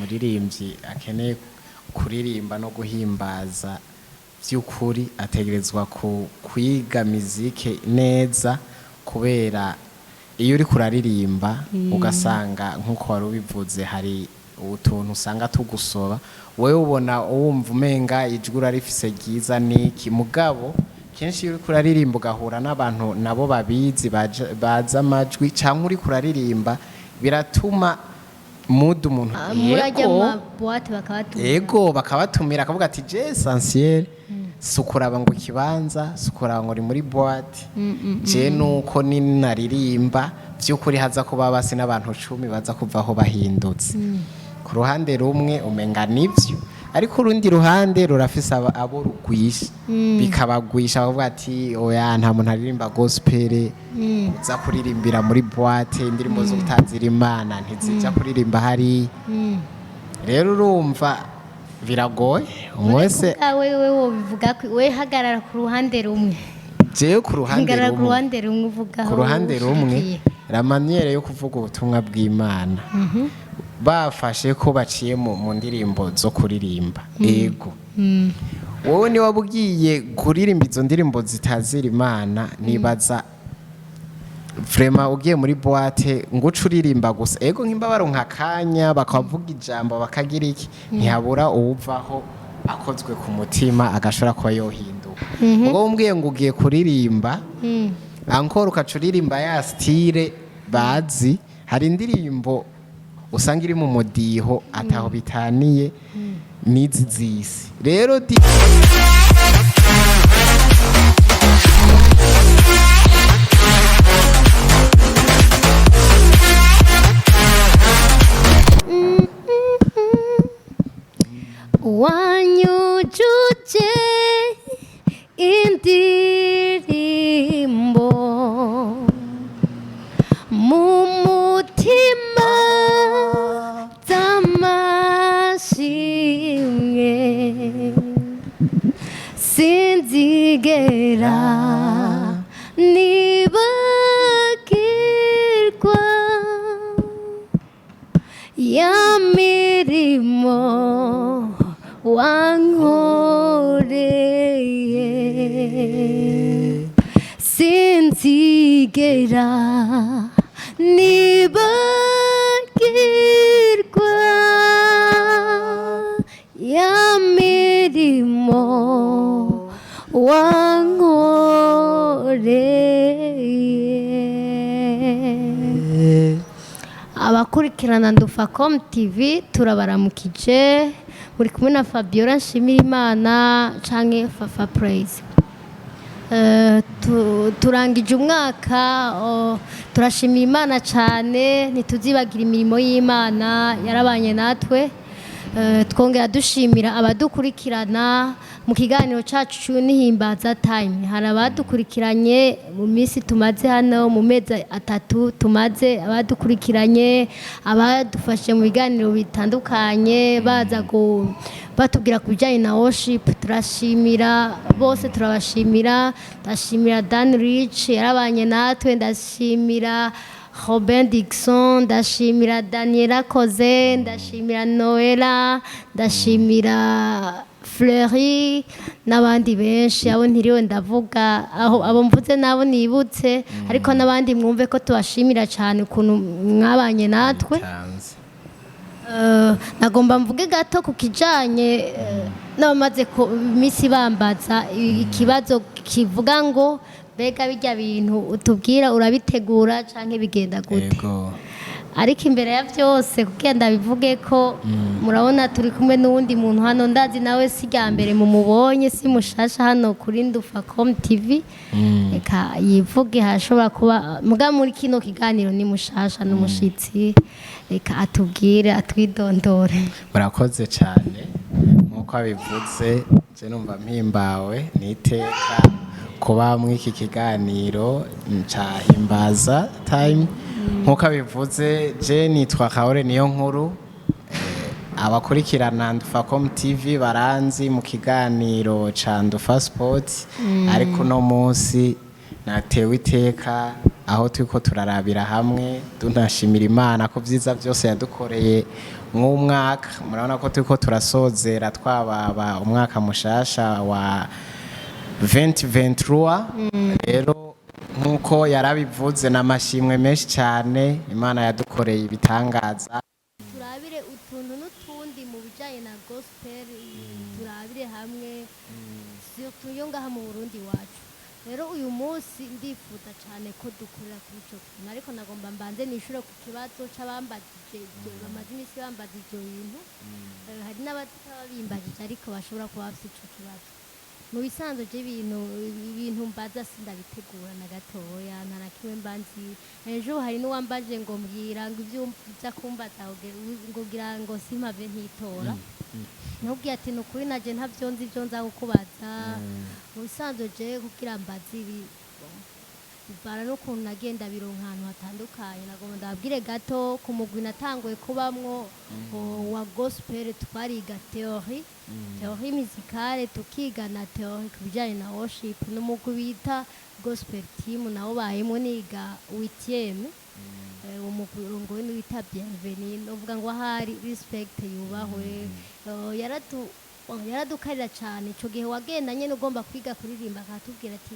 Umuririmbyi akeneye kuririmba no guhimbaza by'ukuri ategerezwa kwiga mizike neza, kubera iyo uri kuraririmba ugasanga, nk'uko wari ubivuze, hari utuntu usanga tugusoba. Wowe ubona wumva umenga ijwi urarifise ryiza niki, mugabo kenshi iyo uriko uraririmba ugahura n'abantu nabo babizi, bazi amajwi, cyangwa uriko uraririmba, biratuma mudu umuntu Murajya Yego. mu ma boîte bakabatumira? Ego, bakabatumira, akavuga ati: "Je, essentiel si ukuraba ngo ikibanza, si ukuraba ngo uri muri boîte, je nuko ninaririmba by'ukuri haza kuba basi n'abantu 10 baza kuvaho bahindutse." Ku ruhande rumwe umenga nivyo, ariko urundi ruhande rurafise abo rugwisha, bikabagwisha, bavuga ati: "Oya, nta muntu aririmba gospel uza kuririmbira muri boîte, indirimbo zo gutazira Imana ntizija kuririmba hariya." Rero urumva biragoye umwe wese. Wewe wobivuga ko we hagarara ku ruhande rumwe. Jewe ku ruhande Hagarara ku rumwe. ruhande rumwe uvuga Ku ruhande rumwe, ushigikiye. La manière yo kuvuga ubutumwa bw'Imana bafashe ko baciye mu ndirimbo zo kuririmba, ego, wowe niba ugiye kuririmba izo ndirimbo zitazira Imana, nibaza vraiment ugiye muri boîte ngo uce uririmba gusa, ego, nk'imba baronka akanya bakavuga ijambo, bakagira iki, ntihabura uwuvaho akozwe ku mutima, agashobora kuba yohinduka. Ubwo umbwiye ngo ugiye kuririmba encore, ukaca uririmba ya style bazi, hari indirimbo usanga iri mu mudiho ataho bitaniye n'izi zisi rero di. Wanyujuje indirimbo mu mutima z'amashimwe, sinzigera nibagirwa ya mirimo wankoreye, sinzigera nibagirwa ya mirimo wankoreye. Abakurikirana Ndufacom TV, turabaramukije. Muri kumwe na Fabiola Nshimirimana canke Fafa Praise. Turangije umwaka, turashimira Imana cyane, ntituzibagira imirimo y'Imana yarabanye natwe. Twongera dushimira abadukurikirana mu kiganiro cyacu n'Ihimbaza Time. Hari abadukurikiranye mu minsi tumaze hano, mu mezi 3 tumaze, abadukurikiranye, abadufashe mu biganiro bitandukanye, baza batubwira ku bijyanye na worship. Turashimira bose, turabashimira. Ndashimira Dan Rich yarabanye natwe, ndashimira Robin Dixon, ndashimira Daniela Koze, ndashimira Noela, ndashimira Fleury n'abandi benshi abo ntiriwe ndavuga, aho abo mvuze nabo nibutse, ariko n'abandi mwumve ko tubashimira cyane ukuntu mwabanye natwe. Tanze. Nagomba mvuge gato ku kijanye n'abamaze ku minsi bambaza ikibazo kivuga ngo: "Mbega bijya bintu utubwira urabitegura canke bigenda gute?" Ariko imbere ya byose, kugira ndabivuge ko murabona turi kumwe n'uwundi muntu hano, ndazi nawe si rya mbere mumubonye, si mushasha hano kuri Ndufacom TV. Reka yivuge, hashobora kuba muga muri kino kiganiro ni mushasha n'umushitsi. Reka atubwire, atwidondore. Murakoze cyane. Nk'uko abivuze, je numva mpimbawe n'iteka kuba muri iki kiganiro ca Himbaza Time. Nk'uko abivuze, je nitwa Kaore Niyo Nkuru. Abakurikirana Ndufacom TV baranzi mu kiganiro ca Ndufa Sport, ariko uno munsi natewe iteka. Aho turiko turarabira hamwe, tunashimira Imana ko vyiza byose yadukoreye mw'umwaka. Murabona ko turiko turasozera, twababa umwaka mushasha wa 2023. Rero nk'uko yarabivuze, n'amashimwe menshi cyane, Imana yadukoreye ibitangaza. Turabire utuntu n'utundi mu bijyanye na gospel, turabire hamwe surtout yo ngaha mu Burundi iwacu. Rero uyu munsi ndifuza cyane ko dukorera kuri icyo kintu, ariko nagomba mbanze nishure ku kibazo c'abambajije ibyo, bamaze iminsi bambaza ibyo bintu. Hari n'abatabimbajije ariko bashobora kuba bafite ico kibazo. Mu bisanzwe je ibintu mbaza sindabitegura na gatoya, nta na kimwe mba nzi. Ejo hari n'uwambaje ngo mbwira ngo ibyo uza kumbaza ngo ngira ngo simpave ntitora. Ntubwiye ati ni ukuri naje ntabyo nzi ibyo nza kukubaza. Mu bisanzwe je kugira mbaze ibi bivana n'ukuntu nagenda bironka ahantu hatandukanye. Nagomba ndababwire gato ku mugwi natanguye kubamwo wa gospel. Twariga théorie musicale, tukiga na théorie ku bijyanye na worship, n'umugwi bita gospel team nawo bayemo niga huitième. Uwo mugwi urongowe n'uwita Bienvenue, novuga ngo ahari respect, yubahwe. Yaradukarira cyane ico gihe. Wagenda nyene ugomba kwiga kuririmba, akatubwira ati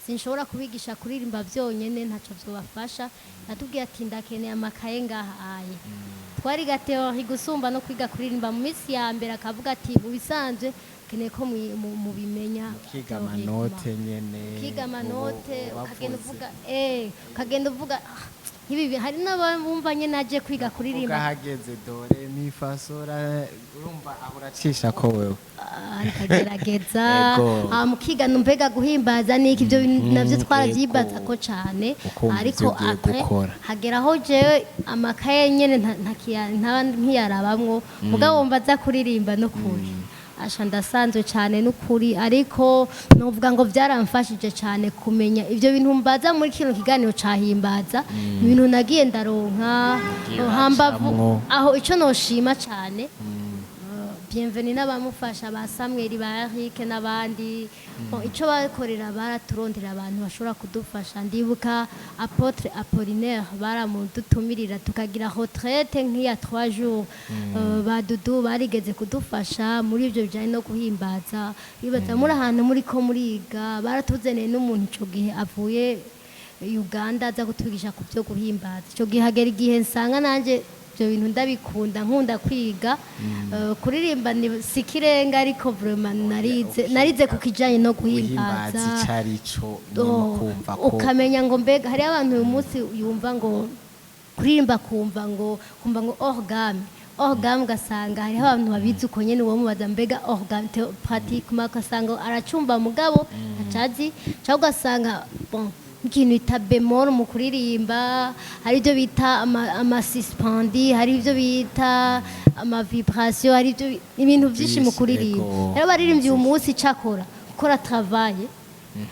sinshobora kubigisha kuririmba byonyene, ntaco vyobafasha. Atubwira ati ndakeneye amakaye ngaha aye. Twariga théorie gusumba no kwiga kuririmba mu minsi ya mbere. Akavuga ati mu bisanzwe keneye ko mubimenya Ukiga théorie. Amanote nyene. Ukiga amanote. Ubu Ukagenda bavuze. uvuga, ukagenda uvuga ah, nk'ibi hari n'abumva nyene aje kwiga kuririmba. Ugahageze do ré mi fa sol la, urumva aho uracisha ko wewe. Ah, nkagerageza. Mukiga mbega guhimbaza niki, ibyo bintu navyo twaravyibaza ko cane. Ukumva Ariko ivyo ugiye après gukora. hageraho jewe amakaye nyene ntaba nkiyarabamwo, mugabo wumva aza kuririmba n'ukuri asha ndasanzwe cane n'ukuri. Ariko novuga ngo vyaramfashije cane kumenya ivyo bintu mbaza muri kino kiganiro cahimbaza, ibintu nagiye ndaronka hambavu uracamwo. Aho ico noshima cane Bienvenue n'abamufasha ba Samuel, ba Eric n'abandi. Bon, ico bakorera baraturondera abantu bashobora kudufasha. Ndibuka Apôtre Apollinaire baramudutumirira tukagira retraite nk'iya 3 jours. Ba Dudu barigeze kudufasha muri ivyo bijanye no guhimbaza. Bibaza muri ahantu muri ko muriga, baratuzaniye n'umuntu ico gihe avuye Uganda aza kutwigisha ku byo guhimbaza. Ico gihe hagera igihe nsanga nanje ibyo bintu ndabikunda, nkunda kwiga. Kuririmba ni si ikirenga, ariko vraiment narize ku kijanye no guhimbaza guhimbaza icari co nyene. Oh, Kumva ko ukamenya ngo mbega hariho abantu uyu munsi yumva ngo kuririmba, kumva ngo organe, organe, ugasanga hariho abantu babizi uko nyene. Uwo mubaza mbega organe pratiquement, ugasanga aracumba mugabo ntacazi, cyangwa ugasanga bon nk'ikintu bita bémol mu kuririmba, hari ibyo bita ama suspendu, hari ibyo bita ama vibration, hari ibyo ibintu byinshi mu Byinshi, kuririmba. ego. Rero abaririmbyi uyu munsi cakora gukora travail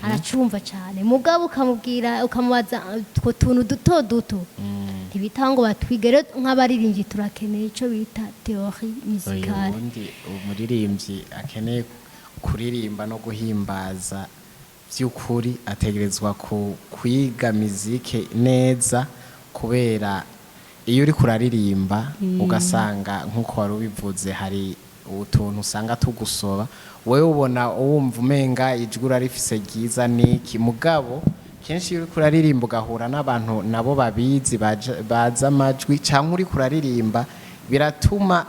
aracumva cyane, mugabo ukamubwira, ukamubaza utwo tuntu duto duto ntibita ngo batwige. Rero nk'abaririmbyi turakeneye icyo bita théorie musicale. Ubundi umuririmbyi akeneye kuririmba no guhimbaza by'ukuri ategerezwa kwiga mizike neza, kubera iyo uri kuraririmba ugasanga nk'uko wari ubivuze hari utuntu usanga tugusoba, wowe ubona wumva umenga ijwi urarifise ryiza niki, mugabo kenshi iyo uriko uraririmba ugahura n'abantu nabo babizi, bazi amajwi, cyangwa uriko uraririmba biratuma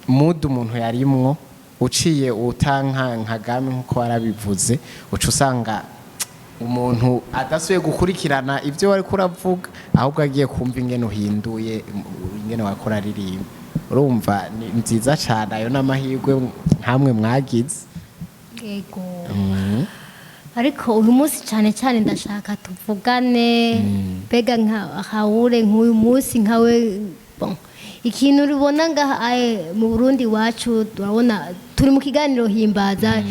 mood umuntu yarimwo uciye utanka nka gamme, nk'uko warabivuze, uca usanga umuntu adasubiye gukurikirana ibyo wari kuravuga, ahubwo agiye kumva ingene uhinduye ingene wakora aririmba. Urumva ni nziza cyane, ayo n'amahirwe nkamwe mwagize. Yego, ariko uyu munsi cyane cyane ndashaka tuvugane mbega nka hawure nk'uyu munsi nkawe. Bon, ikintu uribona ngaha aye, mu Burundi iwacu turabona turi mu kiganiro himbaza.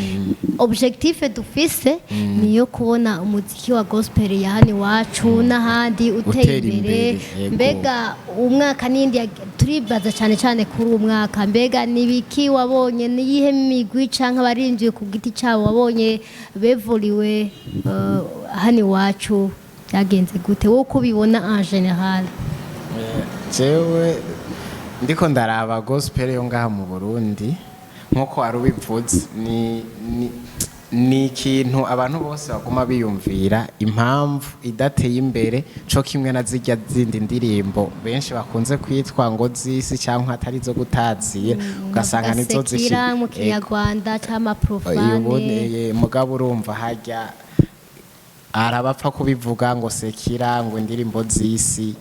Objectif dufise niyo kubona umuziki wa gospel ya hano iwacu n'ahandi uteye Utera imbere. imbere, yego. Mbega umwaka n'indi turibaza cyane cyane kuri uwo mwaka, mbega nibiki wabonye, niyihe migwi canke abarinjiye ku giti cyabo wabonye bevuriwe hano iwacu Byagenze gute wowe uko ubibona en général? Jewe ndiko ndaraba gospel yo ngaha mu Burundi, nkuko wari ubivuze, ni ikintu abantu bose baguma biyumvira impamvu idateye imbere, co kimwe na zirya zindi ndirimbo benshi bakunze kwitwa ngo zisi cyangwa atari zo gutazira, ugasanga nizo Sekira mu Kinyarwanda cyangwa profane. Ubundi mugabo urumva hajya arabapfa kubivuga ngo sekira, ngo indirimbo z'isi,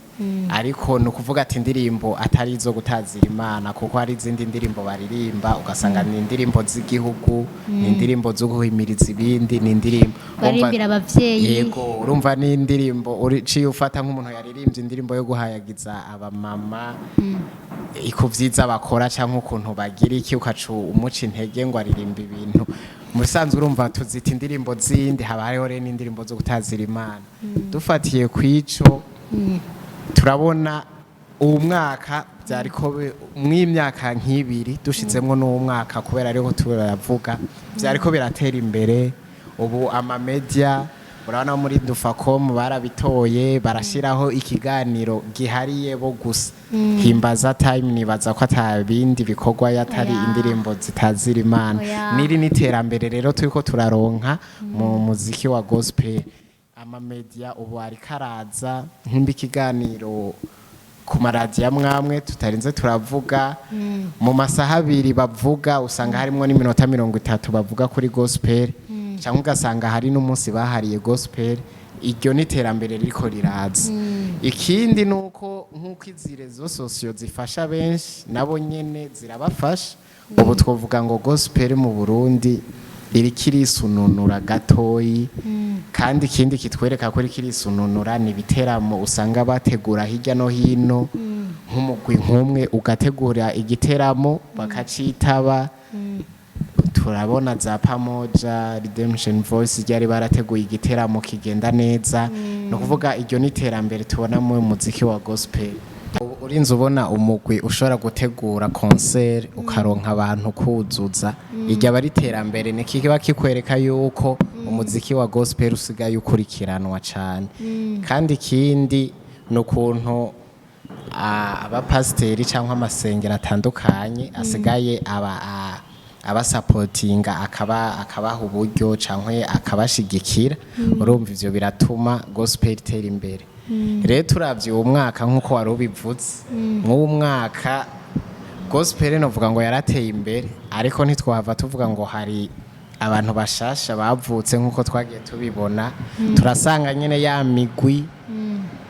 ariko ni ukuvuga ati indirimbo atari izo gutazira Imana, kuko hari izindi ndirimbo baririmba ugasanga ni indirimbo z'igihugu, ni indirimbo zo guhimiriza ibindi, ni indirimbo Baririmbira abavyeyi. Yego, urumva ni indirimbo uciye ufata nk'umuntu yaririmbye indirimbo yo guhayagiza abamama ku vyiza bakora cyangwa ukuntu bagira iki, ukaca umuca intege ngo aririmba ibintu mu bisanzwe. Urumva tuzita indirimbo zindi, haba hariho rero n'indirimbo zo gutazira Imana. Dufatiye ku ico, turabona uwu mwaka byariko mw'imyaka nk'ibiri dushizemwo n'uwo mwaka, kubera ariho turavuga, byariko biratera imbere. Ubu amamedia, urabona muri Dufacom barabitoye, barashyiraho ikiganiro gihariye bo gusa, Himbaza Time. Nibaza ko ata bindi bikorwa yatari Oya. indirimbo zitazira Imana. Oya. Niri n'iterambere rero turiko turaronka mu muziki wa gospel. Amamedia ubu ariko araza nk'imba ikiganiro ku maradiyo amwamwe tutarinze turavuga, mu masaha 2 bavuga usanga harimo n'iminota 30 bavuga kuri gospel, cyangwa ugasanga hari n'umunsi bahariye gospel. Iryo ni iterambere ririko riraza. Ikindi ni uko nk'uko izi réseaux sociaux zifasha benshi, nabo nyene zirabafasha. Ubu twavuga ngo gospel mu Burundi iriko irisununura gatoyi. Kandi ikindi kitwereka ko iriko irisununura ni ibiteramo usanga bategura hirya no hino, nk'umugwi nk'umwe ugategura igiteramo bakacitaba. Turabona za Pamoja, Redemption Voice ryari barateguye igiteramo kigenda neza. Ni ukuvuga iryo ni iterambere tubona mu muziki wa gospel. Ubu urinze ubona umugwi ushobora gutegura concert ukaronka abantu kuzuza, iryo aba ari iterambere. Ni kiba kikwereka yuko umuziki wa gospel usigaye ukurikiranwa cyane. Kandi ikindi ni ukuntu abapasiteri cyangwa amasengero atandukanye asigaye aba abasapotinga, akaba akabaha uburyo cyangwa akabashigikira. Urumva ivyo biratuma gospel itera imbere. Rero turavye uwo mwaka, nk'uko wari ubivuze, mw'uwo mwaka gospel novuga ngo yarateye imbere, ariko ntitwahava tuvuga ngo hari abantu bashasha bavutse nk'uko twagiye tubibona. Turasanga nyene ya migwi,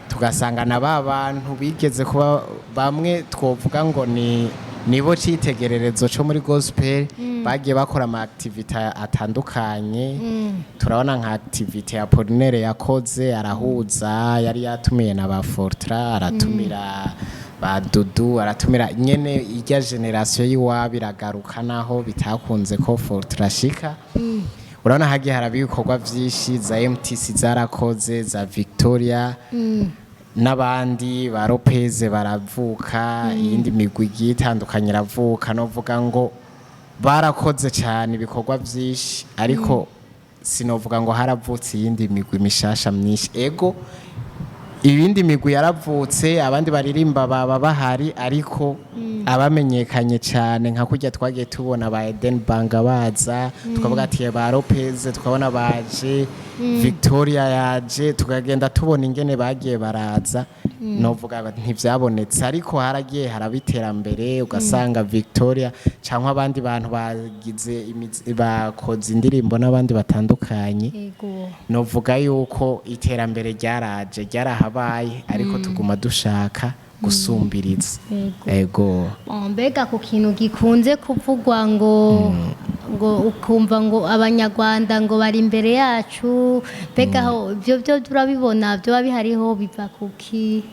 tugasanga na ba bantu bigeze kuba bamwe twovuga ngo ni nibo citegererezo cyo muri gospel, bagiye bakora ama activité atandukanye. Turabona nka activité ya Polinaire yakoze, arahuza, yari yatumiye na ba Fortra, aratumira ba Dudu, aratumira nyene irya génération y'iwabo iragaruka, naho bitakunze ko Fortra shika. Urabona hagiye haraba ibikorwa vyinshi, za MTC zarakoze, za Victoria n'abandi ba Lopez baravuka, iyindi migwi igiye itandukanye iravuka. Novuga ngo barakoze cyane ibikorwa vyinshi, ariko sinovuga ngo haravutse iyindi migwi mishasha myinshi. Ego, ibindi migwi yaravutse, abandi baririmba baba bahari, ariko abamenyekanye cyane nka kurya twagiye tubona ba Eden Banga baza, tukavuga ati ba Lopez, tukabona baje, Victoria yaje, tukagenda tubona ingene bagiye baraza, novuga ntivyabonetse. Ariko haragiye haraba iterambere, ugasanga Victoria cyangwa abandi bantu bagize bakoze indirimbo n'abandi batandukanye. Novuga yuko iterambere ryaraje, ryarahabaye, ariko tuguma dushaka gusumbiriza. Ego. Bon, mbega ku kintu gikunze kuvugwa ngo ukumva ngo Abanyarwanda ngo bari imbere yacu, mbega aho ibyo byo turabibona byoba bihariho, biva kuki?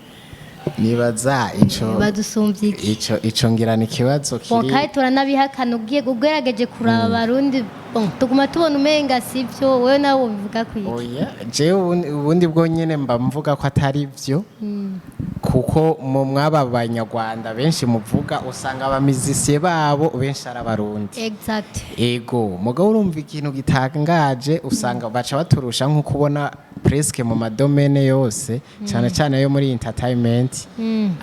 Nibaza ico Badusumbye iki? Ico ngira ni ikibazo Bon, kiri kandi turanabihakana. Ugiye ugerageje kuraba Abarundi, bon, tuguma tubona umenga sibyo. Wewe nawe ubivuga ku iki? Oya, jewe ubundi bwo nyene mba mvuga ko atari byo, kuko mu mwaba Banyarwanda benshi muvuga usanga abamizisiye babo benshi ari Abarundi. Ego, mugabo urumva ikintu gitangaje, usanga baca baturusha nko kubona presque mu ma domaines yose, cyane cyane yo muri entertainment,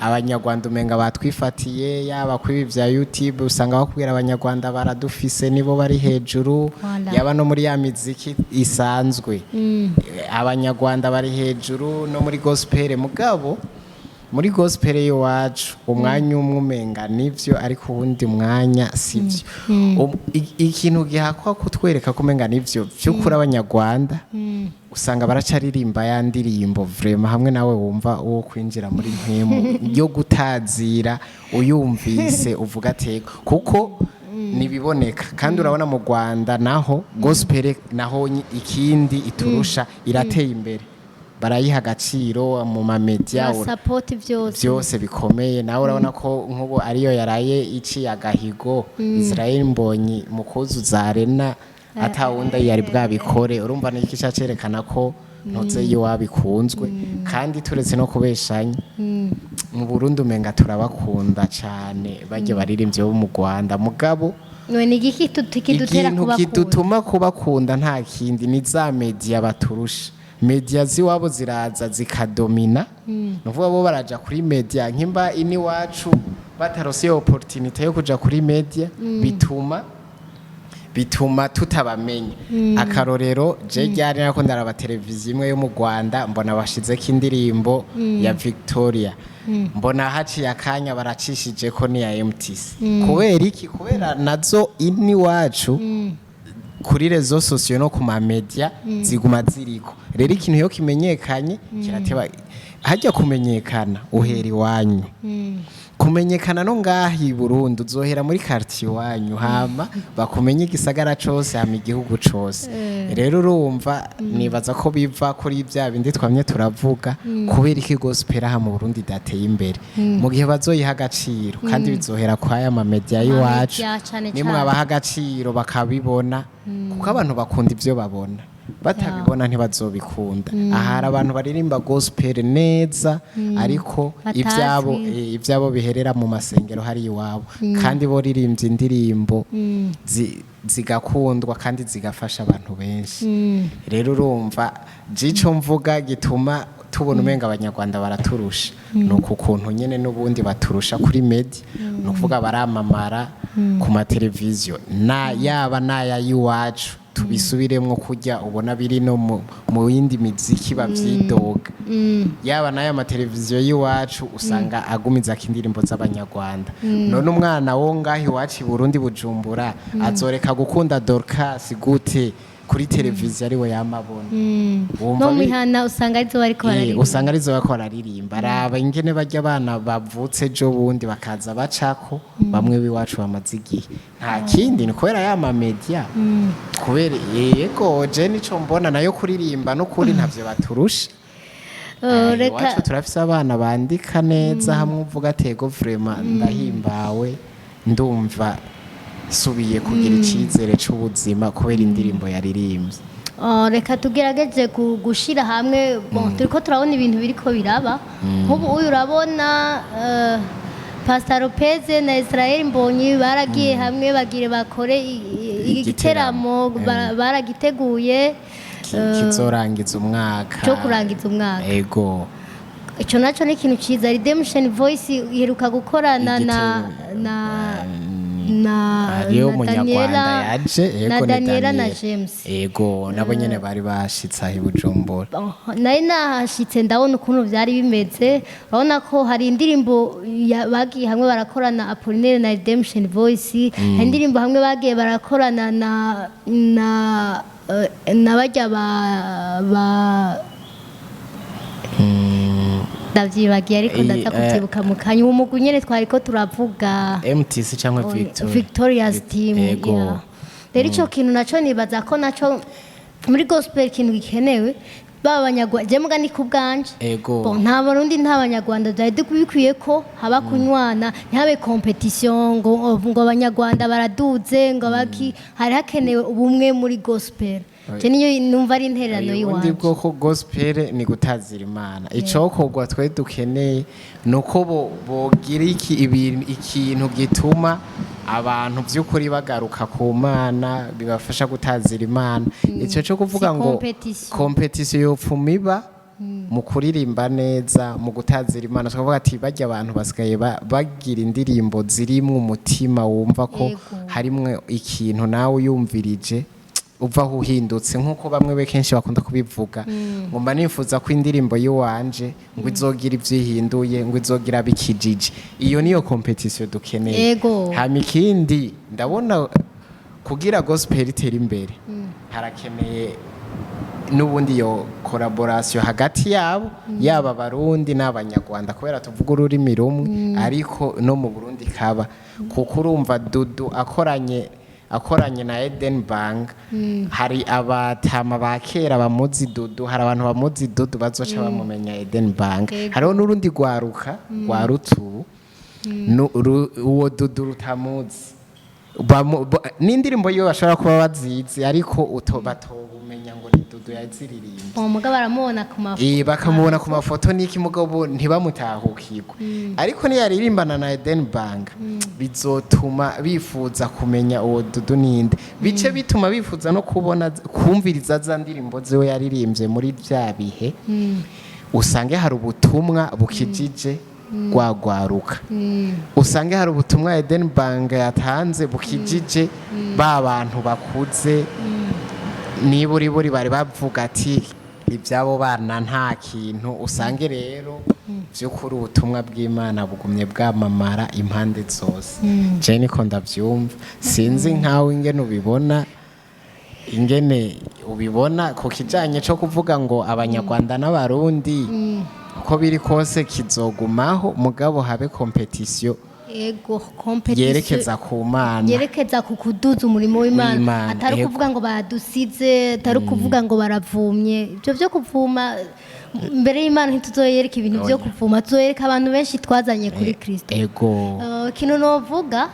Abanyarwanda umenga batwifatiye. Yaba kuri ibi bya YouTube, usanga bakubwira Abanyarwanda baradufise, nibo bari hejuru. Voilà. Yaba no muri ya miziki isanzwe, Abanyarwanda bari hejuru, no muri gospel. Mugabo muri gospel y'iwacu, umwanya umwe umenga nivyo, ariko uwundi mwanya sivyo. Ikintu gihakwa kutwereka ko umenga nivyo vy'ukuri, Abanyarwanda usanga baracaririmba ya ndirimbo vraiment hamwe nawe wumva uwo kwinjira muri mpemu yo gutazira, uyumvise uvuga atego, kuko nibiboneka. Kandi urabona mu Rwanda naho gospel naho ikindi iturusha, irateye imbere, barayiha agaciro mu ma médias. Support byose. Byose bikomeye. Nawe urabona ko nk'ubu ariyo yaraye iciye agahigo, Israel Mbonyi mu kuzuza arena atawundi yari bwabikore. Urumva ni iki cerekana ko ntuze iwabo ikunzwe. Kandi turetse no kubeshanya, mu Burundi umenga turabakunda cane barya baririmbyi bo mu Rwanda, mugabo None ni igiki kidutera ikintu kubakunda? kidutuma kubakunda nta kindi, ni za médias baturusha. Médias z'iwabo ziraza zikadomina, ni ukuvuga bo baraja kuri média, nk'imba iniwacu batarose iyo opportunité yo kuja kuri média, bituma tutabamenya. Akarorero, je ryari nako ndaraba televiziyo imwe yo mu Rwanda, mbona bashizeko indirimbo ya Victoria, mbona haciye akanya baracishije ko ni ya MTC. Kubera iki? Kubera nazo iniwacu kuri réseaux sociaux no ku ma médias ziguma ziriko. Rero ikintu iyo kimenyekanye kirateba. Hajya kumenyekana uhera iwanyu, kumenyekana no ngaha i Burundi uzohera muri quartier iwanyu, hama bakumenye igisagara cose, hama igihugu cose. Rero urumva, nibaza ko biva kuri bya bindi twamye turavuga: kubera iki gospel aha mu Burundi idateye imbere? Mu gihe bazoyiha agaciro, kandi bizohera kwa aya ma médias y'iwacu. Ma médias cane. Nimwabaha agaciro bakabibona, kuko abantu bakunda ibyo babona, batabibona ntibazobikunda. Aha hari abantu baririmba gospel neza, ariko Batazwi. ibyabo biherera mu masengero hari iwabo, kandi bo ririmbye indirimbo zigakundwa kandi zigafasha abantu benshi. Rero urumva, jico mvuga gituma tubona umenga Abanyarwanda baraturusha ni uku kuntu nyene n'ubundi baturusha kuri média, ni ukuvuga baramamara ku mateleviziyo na yaba n'aya y'iwacu. Tubisubiremwo, kurya ubona biri no mu yindi miziki bavyidoga, yaba n'aya mateleviziyo y'iwacu usanga agumizako indirimbo z'Abanyarwanda. None umwana wo ngaho iwacu i Burundi, Bujumbura, azoreka gukunda Dorcas gute kuri televiziyo ariwe yamabona? Wumva No mihana usanga arizo bariko bararirimba. Usanga arizo bariko bararirimba. Raba ingene barya abana bavutse ejo bundi bakaza bacako bamwe b'iwacu bamaze igihe. Nta kindi, ni kubera ya ma médias. Kubera yego, je nico mbona, nayo kuririmba n'ukuri ntavyo baturusha. Reka Iwacu turafise abana bandika neza, hamwe uvuga atego vraiment ndahimbawe, ndumva subiye kugira icizere c'ubuzima kubera indirimbo yaririmbye. Oh, reka tugerageze gushira hamwe. Bon, turiko turabona ibintu biriko biraba nk'ubu uyu urabona Pastor Lopez na Israel Mbonyi baragiye hamwe bagire bakore igiteramo, baragiteguye. Kizorangiza umwaka. Cyo kurangiza umwaka. Ego. Ico naco ni ikintu ciza. Redemption Voice iheruka gukorana na Hariyo na Umunyarwanda Daniela yaje, ego, na ni Daniela na Daniel. James. Ego, nabo nyene bari bashitse aho i Bujumbura. Oh, nari nahashitse, ndabona ukuntu byari bimeze. Urabona ko hari indirimbo bagiye hamwe barakorana, Apollinaire na Redemption Voice. Hari indirimbo hamwe bagiye barakorana na barya ba ndavyibagiye, ariko ndaza kuvyibuka mu kanya. Uwo mugwi nyene twariko turavuga. MTC cyangwa Victoria. Victoria's Team. Ego. Yeah. Rero ico kintu naco nibaza ko naco muri gospel ikintu gikenewe, baba Abanyarwanda, je muga ni ku bwanje. Ego. Bon, nta Barundi, nta Banyarwanda, byari bikwiye ko haba kunywana, ntihabe compétition ngo Abanyarwanda baraduze, ngo abaki. Hari hakenewe ubumwe muri gospel. Je niyo numva ari intererano Ubundi y'iwanje. bwoko gospel ni gutazira Imana. Icokorwa twe dukeneye ni uko bogira ikintu gituma abantu by'ukuri bagaruka ku Mana, bibafasha gutazira Imana. Icyo cyo kuvuga Si ngo competition. Competition yopfuma iba mu kuririmba neza, mu gutazira Imana, tukavuga ati bajya abantu basigaye bagira indirimbo zirimwo umutima, wumva ko harimwo ikintu, nawe uyumvirije uvaho uhindutse, nk'uko bamwe be kenshi bakunda kubivuga ngo mba nifuza ko indirimbo y'iwanje ngo izogira ibyo ihinduye, ngo izogira bikijije. Iyo niyo competition dukeneye. Hama ikindi ndabona, kugira gospel itere imbere, harakeneye n'ubundi iyo collaboration hagati yabo, yaba Abarundi n'Abanyarwanda, kubera tuvuga ururimi rumwe. Ariko no mu Burundi kaba, kuko urumva Dudu akoranye na Eden Bank, hari abatama ba kera bamuzi Dudu, hari abantu bamuzi Dudu bazoca bamumenya Eden Bank. Hariho n'urundi rwaruka rwa rutubu uwo Dudu rutamuzi. N'indirimbo yiwe bashobora kuba bazizi, ariko batobumenya ngo ni Dudu yaziririmba. Uwo mugabo baramubona ku mafoto. Bakamubona ku mafoto n'iki, mugabo ntibamutahukirwe. Ariko niyaririmbana na Eden Bank, bizotuma bifuza kumenya uwo Dudu ninde, bice bituma bifuza no kubona, kumviriza za ndirimbo ziwe yaririmbye muri bya bihe, usange hari ubutumwa bukijije rwagwaruka, usange hari ubutumwa Eden Bank yatanze bukijije ba bantu bakuze, niba uri buri bari bavuga ati iby'abo bana nta kintu. Usange rero by'ukuri ubutumwa bw'Imana bugumye bwamamara impande zose. Je niko ndabyumva. Sinzi nkawe ingene ubibona ku kijanye cyo kuvuga ngo Abanyarwanda n'Abarundi. Uko biri kose kizogumaho, mugabo habe competition Ego, competition yerekeza ku Mana, yerekeza ku kuduza umurimo w'Imana, w'Imana, atari ukuvuga ngo badusize, atari ukuvuga ngo baravumye. Ibyo byo kuvuma, mbere y'Imana ntituzoyereka ibintu byo kuvuma, tuzoyereka abantu benshi twazanye kuri Kristo. Kino novuga,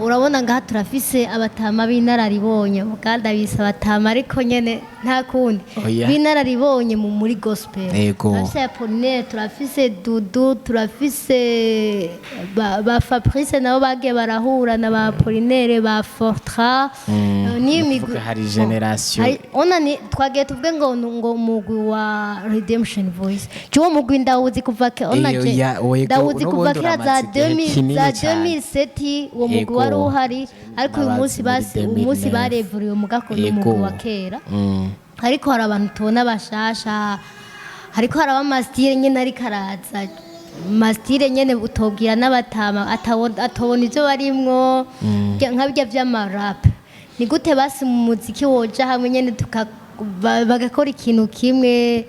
urabona ngaha turafise abatama b'inararibonye, kandi abise abatama, ariko nyene nta kundi, b'inararibonye muri gospel. Turafise Apollinaire, turafise Dudu, turafise ba Fabrice, nabo bagiye barahura na ba Apollinaire, ba Fortra. Niyo Ni migwi. ukuvuga hari generation. Ona ni twagiye tuvuge ngo umugwi wa Redemption Voice, je uwo mugwi ndawuzi kuva ona Iyo je ndawuzi kuva n'ubundi kera za uramaze igihe 2000 kinini za cane. 2007 uwo mugwi wari uhari, ariko uyu Nabazi munsi muri basi uyu munsi 2009. barevuriwe mugako n'umugwi wa kera. Ariko hari abantu tubona bashasha, hariko haraba ama style nyene, ariko araza ma style nyene utobwira n'abatama atobona ivyo barimwo, nka birya vy'ama rap. Ni gute basi mu muziki woja hamwe nyene bagakora ikintu kimwe?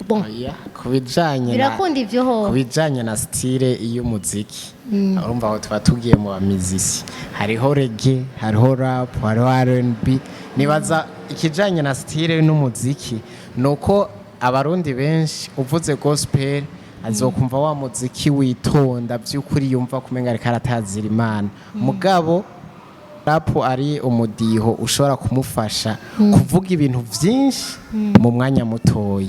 Bon. Oya, ku bijanye na Birakunda ivyo ho. ku bijanye na style y'umuziki, urumva aho tuba tugiye mu bamizisi, hariho reggae, hariho rap, hariho R&B. Nibaza ikijanye na style n'umuziki nuko Abarundi benshi uvuze gospel azokumva wa muziki witonda by'ukuri, yumva kumenga ariko aratazira Imana, mugabo rap ari umudiho ushobora kumufasha kuvuga ibintu byinshi mu mwanya mutoyi.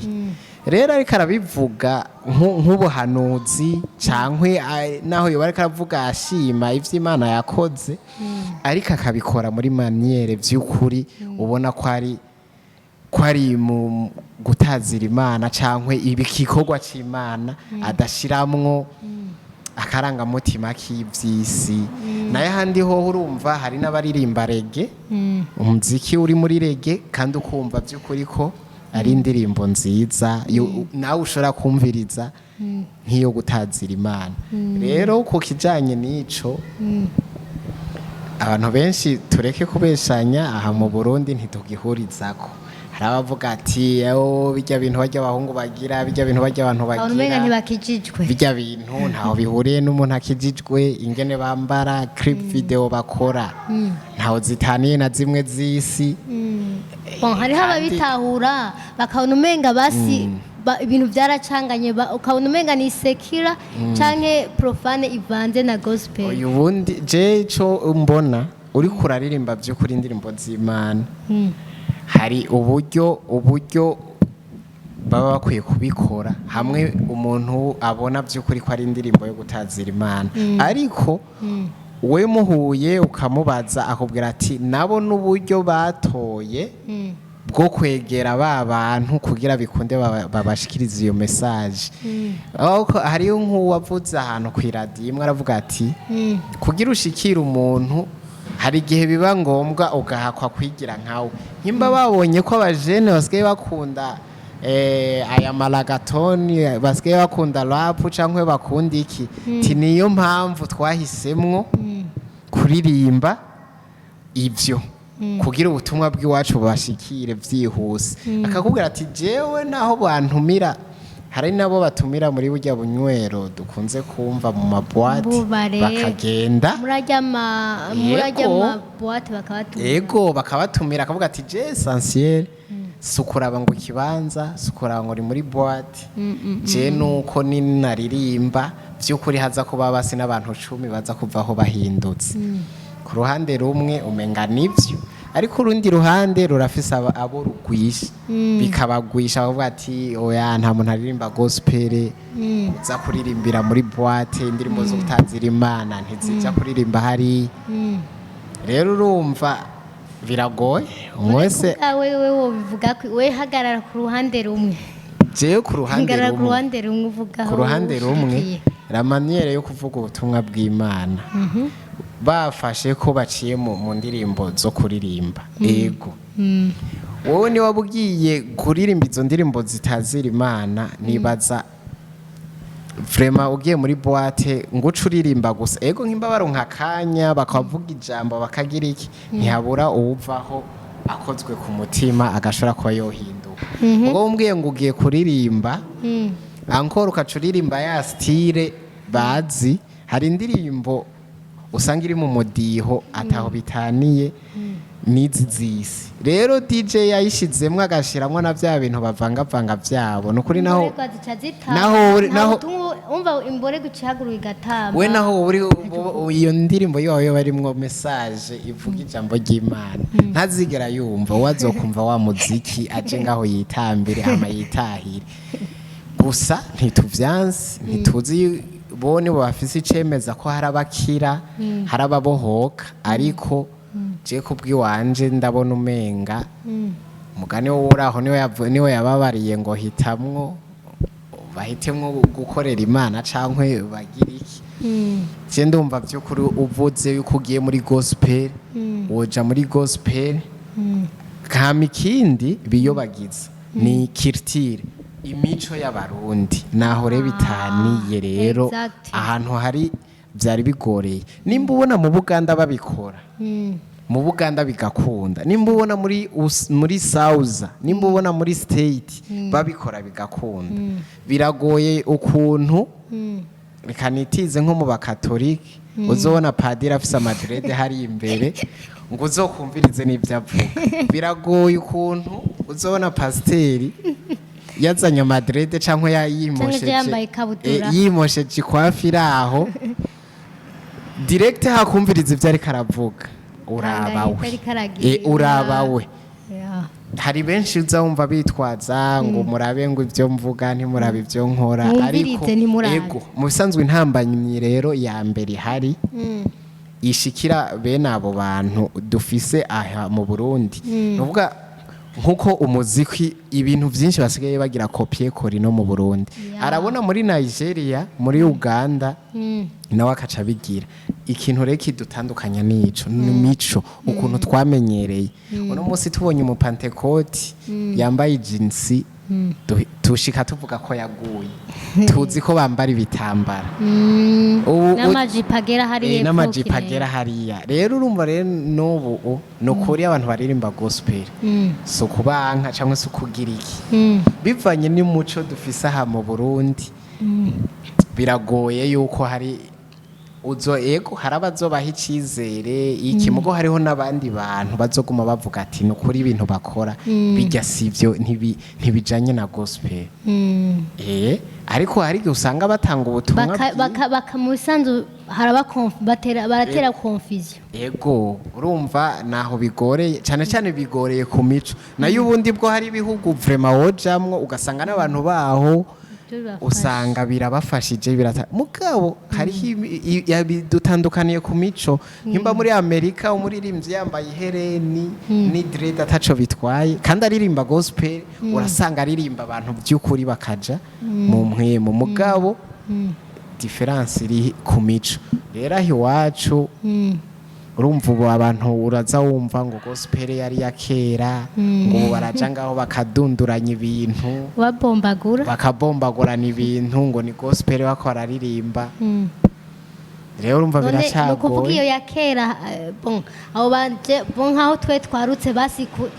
Rero ariko arabivuga nk'ubuhanuzi cyangwa naho yoba ariko aravuga ashima ivyo Imana yakoze, ariko akabikora muri manière by'ukuri ubona ko ari mu gutazira Imana cyangwa ibikorwa cy'Imana, adashiramwo akarangamutima k'iby'isi. Nayo ahandi ho urumva hari n'abaririmba reggae, umuziki uri muri reggae, kandi ukumva by'ukuri ko ari indirimbo nziza nawe ushobora kumviriza nk'iyo gutazira Imana. Rero ku kijyanye n'ico, abantu benshi, tureke kubeshanya, aha mu Burundi ntitugihurizako. Hari abavuga ati: "Oh, bijya bintu bajya abahungu bagira, bijya bintu bajya abantu Abantu umenga bagira, ntibakijijwe." Bijya bintu ntaho bihuriye n'umuntu akijijwe, ingene bambara, clip video bakora ntaho zitaniye na zimwe z'isi. Bon, hariho ababitahura bakabona umenga basi ibintu byaracanganye, ukabona umenga ni secular canke profane ivanze na gospel. Uyu bundi je ico mbona, uriko uraririmba by'ukuri indirimbo z'Imana. Hari uburyo baba bakwiye kubikora, hamwe umuntu abona by'ukuri ko ari indirimbo yo gutazira Imana, ariko we muhuye ukamubaza, akubwira ati nabo n'uburyo batoye bwo kwegera ba bantu kugira bikunde babashikirize iyo message. Aho hariyo nk'uwavuze ahantu ku iradiyo imwe, aravuga ati kugira ushikire umuntu hari igihe biba ngombwa ugahakwa kwigira nkawe. Nimba babonye ko abajene basigaye bakunda aya maragatoni, basigaye bakunda rap cyangwa bakunda iki, ti niyo mpamvu twahisemwo kuririmba ibyo kugira ubutumwa bw'iwacu bubashikire byihuse. Akakubwira ati jewe naho bantumira, hari nabo batumira muri burya bunywero dukunze kumva mu ma boîtes, Bubare. bakagenda. Murajya Yego. ma boîtes bakabatumira. Ego, bakabatumira. Akavuga ati je essentiel si ukuraba ngo ikibanza, si ukuraba ngo uri muri boîte, je nuko ninaririmba by'ukuri haza kuba basi n'abantu 10 baza kuvaho bahindutse. Ku ruhande rumwe umenga nivyo, ariko urundi ruhande rurafise abo rugwisha, bikabagwisha, bavuga ati oya, nta muntu aririmba gospel uza kuririmbira muri boîte, indirimbo zo gutazira Imana ntizija kuririmba hariya. Rero urumva biragoye umwe wese. Wewe wobivuga ko we hagarara ku ruhande rumwe. Jewe ku ruhande Hagarara ku rumwe. ruhande rumwe, uvuga Ku ruhande rumwe, la manière yo kuvuga ubutumwa bw'Imana, bafashe ko baciye mu ndirimbo zo kuririmba, ego, wowe niba ugiye kuririmba izo ndirimbo zitazira Imana, nibaza vraiment ugiye muri boîte ngo uce uririmba gusa, ego, nk'imba baronka akanya bakavuga ijambo bakagira iki, ntihabura uwuvaho akozwe ku mutima agashobora kuba yohinduka. Ubwo umbwiye ngo ugiye kuririmba encore, ukaca uririmba ya style bazi, hari indirimbo usanga iri mu mudiho ataho bitaniye n'izi zisi, rero DJ yayishizemwo agashiramwo na bya bintu bavangavanga vyabo, ni ukuri naho Imborerwa zica zitamba. naho Nta butumwa, umva, imborerwa icahaguruka igatamba. We naho uri iyo ndirimbo yawe barimwo message ivuga ijambo ry'Imana, ntazigera yumva. Wazokumva wa muziki aje ngaho yitambire hama yitahire gusa. Ntituvyanse, ntituzi bo nibo bafise icemeza ko hari abakira, hari ababohoka, ariko je kubw'iwanje ndabona umenga umugani wo uraho niwe niwe yababariye ngo hitamwo, bahitemwo gukorera Imana cankwe bagira iki. Je ndumva by'ukuri uvuze yuko ugiye muri gospel, woja muri gospel. Kama ikindi biyobagiza ni culture, imico y'Abarundi, naho rero bitaniye rero. Ahantu hari byari bigoreye, nimba ubona mu Buganda babikora, mu Buganda bigakunda, nimba ubona muri Sauza, nimba ubona muri State babikora bigakunda, biragoye ukuntu reka nitize nko mu Bakatolike uzobona padiri afise ama dreads hari imbere ngo uzokumvirize n'ibyo avuga. Biragoye ukuntu uzobona pasiteri yazanye ama dreads cyangwa yayimosheje, yambaye ikabutura. Yimosheje ikwafi iri aho direct, hakumviriza ibyo ariko aravuga, uraba we. Ariko aragira. Uraba we. Hari benshi uza wumva bitwaza ngo murabe ngo ibyo mvuga, ntimurabe ibyo nkora. Mwumvirize, Ariko ntimurabe. ego, mu bisanzwe intambamyi rero ya mbere ihari ishikira bene abo bantu dufise aha mu Burundi, nuvuga nkuko umuziki, ibintu byinshi basigaye bagira copier-coller no mu Burundi. Arabona muri Nigeria, muri Uganda, nawe akaca abigira. Ikintu rero kidutandukanya n'ico ni mico, ukuntu twamenyereye. Uno munsi tubonye umupantekoti yambaye ijinsi, tushika tuvuga ko yaguye, tuzi ko bambara ibitambara. N'amajipo agera hariya. N'amajipo epfo. Agera hariya. Rero urumva rero n'ubu ni ukuri abantu baririmba gospel, si ukubanka cyangwa se ukugira iki, bivanye n'umuco dufise aha mu Burundi, biragoye yuko hari Uzo ego, hari abazobaha icizere iki, mugo hariho n'abandi bantu bazoguma bavuga ati: "Ni ukuri, ibintu bakora bijya sivyo, ntibijanye na gospel." Ariko hari igihe usanga batanga ubutumwa Baka mu bisanzwe haraba batera, baratera confusion. Ego, urumva naho bigoreye cyane cyane, bigoreye ku mico. Nayo ubundi bwo hari ibihugu vraiment wojamwo ugasanga n'abantu baho Ibyo bibafasha. usanga birabafashije, birata. Mugabo hariho dutandukaniye ku mico. Nimba muri Amerika umuririmbyi yambaye ihereni ni dread ataco bitwaye kandi aririmba gospel, urasanga aririmba abantu by'ukuri bakaja mu mpwemu. Mugabo différence iri ku mico. Rero aho iwacu, urumva ubu abantu uraza wumva ngo gospel yari ya kera, ngo ubu baraja ngaho bakadunduranya ibintu, babombagura, bakabombagurana ibintu ngo ni gospel bako bararirimba. Rero urumva None ni ukuvuga iyo biracyagoye. ya kera, bon, abo banje bon, nkaho twe twarutse basiku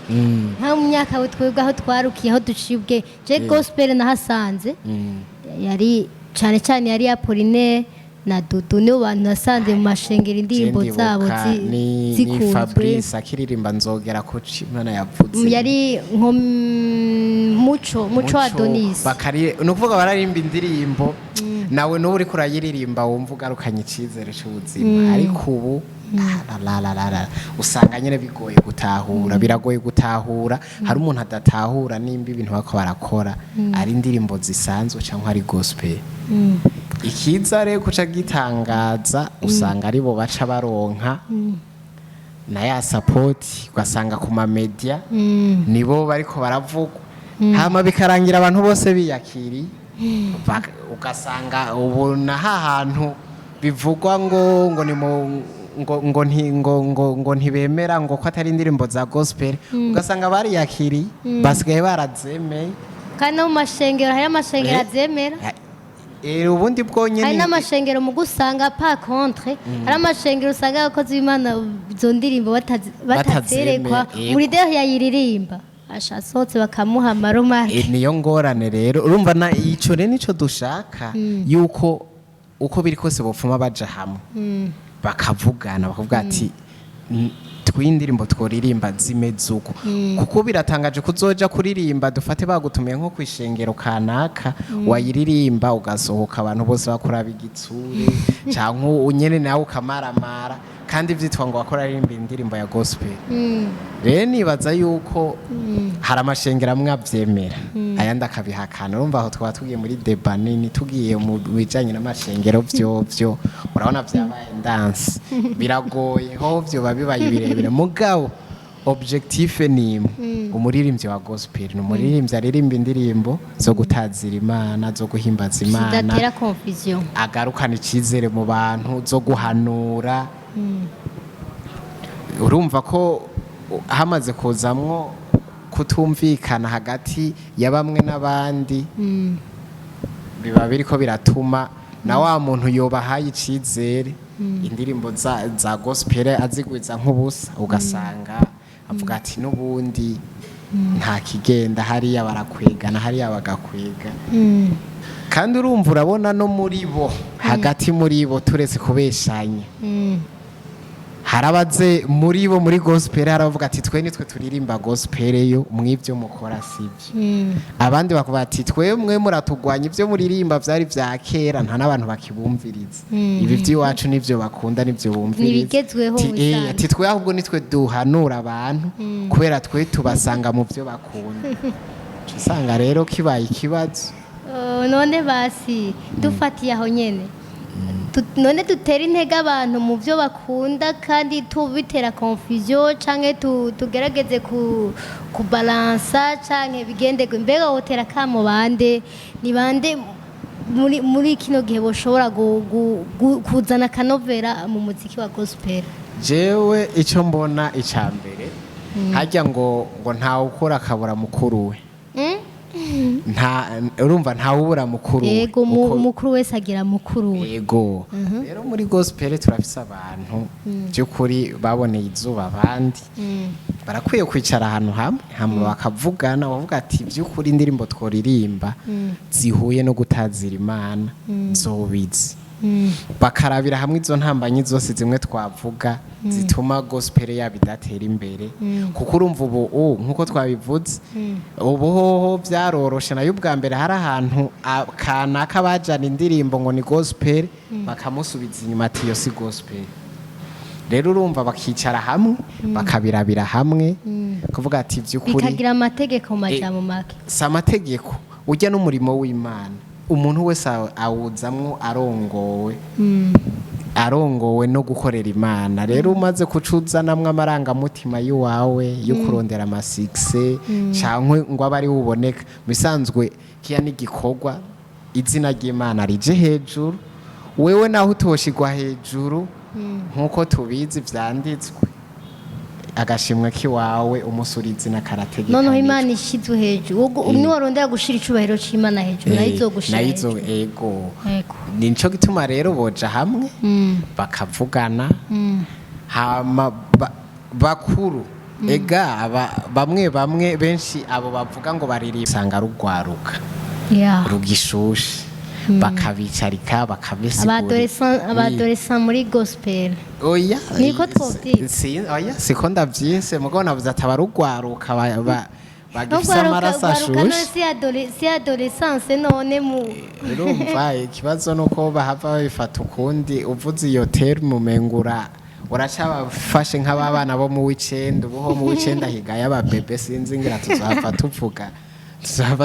nka mu myaka twebwe aho twarukiye, aho duciye ubwe, je gospel nahasanze yari cyane cyane yari ya Pauline na Dudu, nibo bantu nasanze mu mashengero indirimbo Je zabo ndibuka ni zikunzwe. Fabrice akiririmba "Nzogera ku Imana yavuze". Yari nko Muco Adonis. Ni ukuvuga bararimba indirimbo nawe n'ubu uriko urayiririmba wumva ugarukanye icyizere cy'ubuzima. Ariko ubu la, usanga nyine bigoye gutahura, biragoye gutahura. Hari umuntu adatahura nimba ibintu bako barakora ari indirimbo zisanzwe cyangwa ari gospel. Ikiza rero kuca gitangaza, usanga aribo baca baronka na ya support, ugasanga ku ma media nibo bariko baravugwa, hama bikarangira abantu bose biyakiriye. Ugasanga ubu na hantu bivugwa ngo ni mu ngo ngo nti ngo ngo ngo ntibemera ngo ko atari indirimbo za gospel, ugasanga bariyakiriye, basigaye barazemeye. Kandi no mu mashengero hari amashengero azemera. Ubundi bwonyene Hari n'amashengero mu gusanga, par contre hari amashengero usanga abakozi b'Imana izo ndirimbo batazerekwa. Batazemera, yego. Muri deho yayiririmba asha asohotse bakamuha amaromake. Niyo ngorane rero. Urumva na ico rero nico dushaka, yuko uko biri kose bopfuma baja hamwe bakavugana, bakavuga ati: "Tw'indirimbo tworirimba zimeze uko." Kuko biratangaje kuzoja kuririmba, dufate bagutumiye nko kwishengero kanaka, wayiririmba ugasohoka abantu bose bakuraba igitsure, canke unyene nawe ukamaramara, kandi vyitwa ngo wakora aririmba indirimbo ya gospel. Rero nibaza yuko hari amashengero amwe avyemera, ayandi akabihakana. Urumva aho twaba tugiye muri débat nini, tugiye mu bijanye n'amashengero vyovyo, urabona vyabaye ndanse, biragoye ho vyoba bibaye birebire. Mugabo objectif ni imwe: umuririmbyi wa gospel ni umuririmbyi aririmba indirimbo zo gutazira Imana, zo guhimbaza Imana, zidatera confusion, agarukana icyizere mu bantu, zo guhanura. Urumva ko hamaze kuzamwo kutumvikana hagati ya bamwe n'abandi, biba biriko biratuma na wa muntu yobahaye icizere indirimbo za gospel azigwiza nk'ubusa, ugasanga avuga ati: "N'ubundi nta kigenda hariya, barakwegana hariya bagakwega." Kandi urumva, urabona no muri bo, hagati muri bo, turetse kubeshanya, harabaze muri bo muri gospel harabavuga ati: "Twe nitwe turirimba gospel, yo mw'ibyo mukora sibyo." Abandi bakavuga ati: "Twemwe muratugwanya, ibyo muririmba vyari vya kera, nta n'abantu bakibumviriza. Ibi by'iwacu nivyo bakunda, nivyo bumviriza." Ntibigezweho Ati, mu bisanzwe. Ati: "Twe ahubwo nitwe duhanura abantu kubera twe tubasanga mu byo bakunda." Uca usanga rero kibaye ikibazo. None basi dufatiye aho nyene, none dutere intege abantu mu byo bakunda kandi tubitera confusion, canke tugerageze kubalansa, canke bigendegwe? Mbega wotera kamo bande? Ni bande muri kino gihe boshobora kuzana akanovera mu muziki wa gospel? Jewe icyo mbona, icya mbere hajya ngo ntawe ukora akabura mukuru we. Nta, urumva ntawubura mukuru we. Yego, umukuru wese agira mukuru we. Yego, rero muri gospel turafise abantu by'ukuri baboneye izuba abandi. Barakwiye kwicara ahantu hamwe, hama bakavugana, bavuga ati: "By'ukuri indirimbo tworirimba zihuye no gutazira Imana zobizi." Bakarabira hamwe izo ntambanyi zose zimwe twavuga zituma gospel yabo idatera imbere, kuko urumva ubu nkuko twabivuze, ubu hoho byaroroshe. Nayo ubwa mbere hari ahantu kanaka bajana indirimbo ngo ni gospel, bakamusubiza inyuma ati: "Iyo si gospel." Rero urumva bakicara hamwe, bakabirabira hamwe, kuvuga ati by'ukuri Bikagira amategeko mu majambo make. Si amategeko, ujya n'umurimo w'Imana, umuntu wese awuzamwo arongowe, arongowe no gukorera Imana. Rero umaze kucuzanamwo amarangamutima y'iwawe yo kurondera ama succès cyangwa ngo abe ari buboneka, bisanzwe kiya n'igikorwa izina ry'Imana rije hejuru. Wewe naho utoshigwa hejuru, nk'uko tubizi vyanditswe, agashimwe k'iwawe umusura izina karategekanijwe. Noneho Imana ishizwe hejuru, ubwo niwarondera gushira icubahiro c'Imana hejuru, nayo izogushira nayo izo hejuru. Ego. Yego. Nico gituma rero boja hamwe, bakavugana, hama bakuru ega bamwe bamwe benshi abo bavuga ngo baririmba usanga rugwaruka rugishushe, bakabicarika, bakabisigurira. Aba adolescent muri gospel. Oya. Niko twovyita. Oya, siko ndavyise, mugabo navuze ati abarugwaruka bagifise amaraso ashushe. Si adolescence none mu Urumva ikibazo nuko bahava babifata ukundi. Uvuze iyo terme umengura uracabafashe nk'ababana bo mu w'icenda. Ubu ho mu w'icenda higaye ababebe, sinzi, ngira tuzahava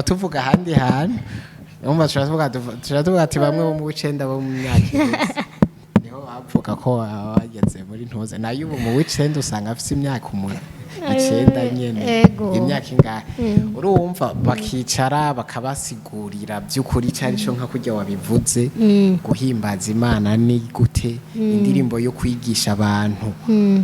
tuvuga ahandi hantu. Urumva turavuga ati bamwe bo mu w'icenda bo mu myaka iheze niho bavuga ko baba bageze muri ntuze. Nayo ubu mu w'icenda usanga afise imyaka 9 nyene. Imyaka ingahe? Urumva bakicara bakabasigurira by'ukuri icyo ari cyo, nka kurya wabivuze, guhimbaza Imana ni gute, indirimbo yo kwigisha abantu,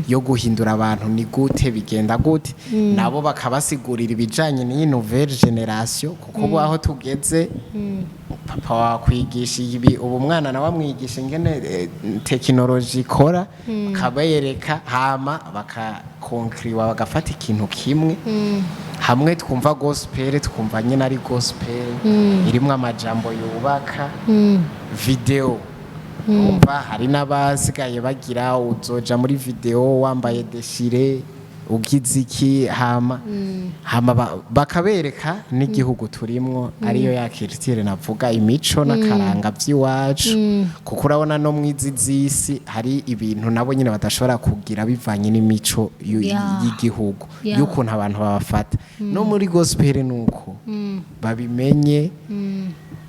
yo guhindura abantu ni gute, bigenda gute. Nabo bakabasigurira ibijanye n'iyi nouvelle génération, kuko ubu aho tugeze, papa wakwigisha ibi, ubu umwana nawe amwigisha ingene tekinoloji ikora, bakabereka, hama bakakonkiriwa, bagafata ikintu kimwe hamwe. Twumva gospel, twumva nyine ari gospel irimwo amajambo yubaka, video. Urumva hari n'abasigaye bagira uzoja muri video wambaye déchiré, ugize iki, hama bakabereka n'igihugu turimwo, ariyo ya culture navuga, imico n'akaranga by'iwacu, kuko urabona no mwizi z'isi hari ibintu nabo nyine badashobora kugira bivanye n'imico y'igihugu, y'ukuntu abantu babafata. No muri gospel nuko babimenye,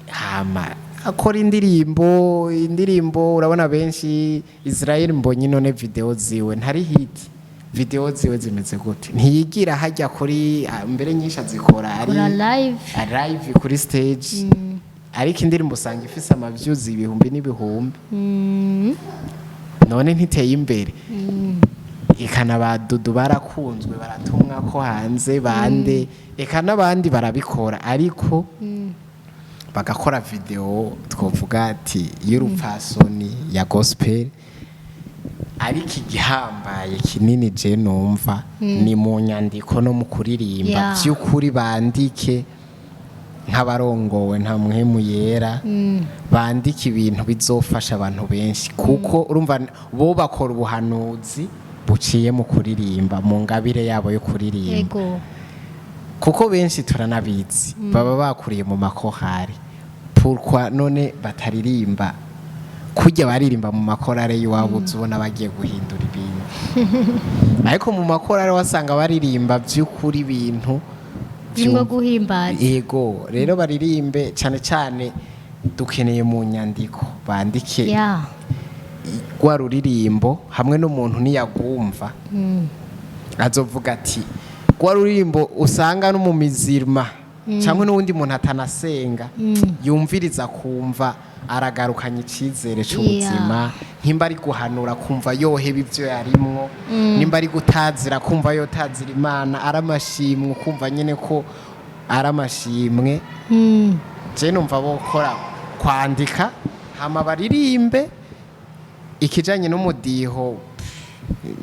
hama akora indirimbo. Urabona benshi, Israel Mbonyi, none video ziwe ntari hit? Video ziwe zimeze gute? Ntiyigira hajya kuri mbere nyinshi azikora ari Kora live. Live kuri stage, ariko indirimbo usanga ifise ama views ibihumbi n'ibihumbi. None ntiteye imbere? Eka badudu barakunzwe, baratumwa ko hanze bande, eka n'abandi barabikora, ariko bagakora video twovuga ati y'urupfasoni ya gospel. Ariko igihambaye kinini je numva ni mu nyandiko no mu kuririmba. By'ukuri bandike nk'abarongowe nta muhemu yera, bandike ibintu bizofasha abantu benshi, kuko urumva bo bakora ubuhanuzi buciye mu kuririmba, mu ngabire yabo yo kuririmba. Kuko benshi turanabizi, baba bakuriye mu makorari. Pourquoi none bataririmba kujya baririmba mu makorari y'iwabo? Uza ubona bagiye guhindura ibintu, ariko mu makorari wasanga baririmba by'ukuri ibintu Birimo guhimbaza. Yego, rero baririmbe cyane cyane, dukeneye mu nyandiko bandike rwa ruririmbo hamwe n'umuntu niyagumva azovuga ati rwa ruririmbo usanga no mu mizirima cyangwa n'uwundi muntu atanasenga yumviriza, kumva aragarukanye icyizere cy'ubuzima. Nimba ari guhanura, kumva yoheba ibyo yarimwo, nimba ari gutazira, kumva yotazira Imana, ari amashimwe, kumva nyine ko ari amashimwe. Je numva bokora kwandika, hama baririmbe. Ikijanye n'umudiho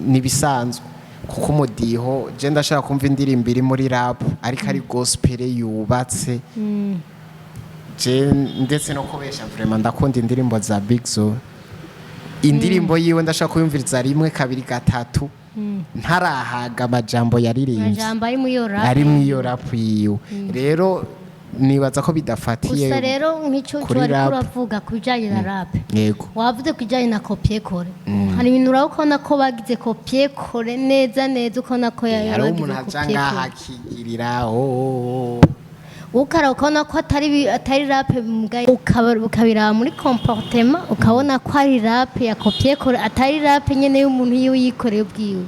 nibisanzwe, kuko umudiho je ndashaka kumva indirimbo iri muri rap ariko ari gospel yubatse. Je ndetse no kubesha, vraiment ndakunda indirimbo za Big Zo. Indirimbo yiwe ndashaka kuyumviriza rimwe, kabiri, gatatu, ntarahaga amajambo yaririmbye. Amajambo ari muri iyo rap. Ari mu iyo rap yiwe. Rero nibaza ko bidafatiye Gusa rero nk'icyo kuri wari rap. uravuga ku bijyanye na rap, wavuze ku bijyanye na copier-coller, hari ibintu urabona ko bagize copier-coller neza neza, ukabona ko Hariho bagize umuntu aja copier ngaha coller. akigirira oh. Ukara ukabona ko atari rap mbwa, ukabiraba muri comportement, ukabona ko ari rap ya copier-coller, atari rap nyene y'umuntu yiwe yikoreye ubwiwe.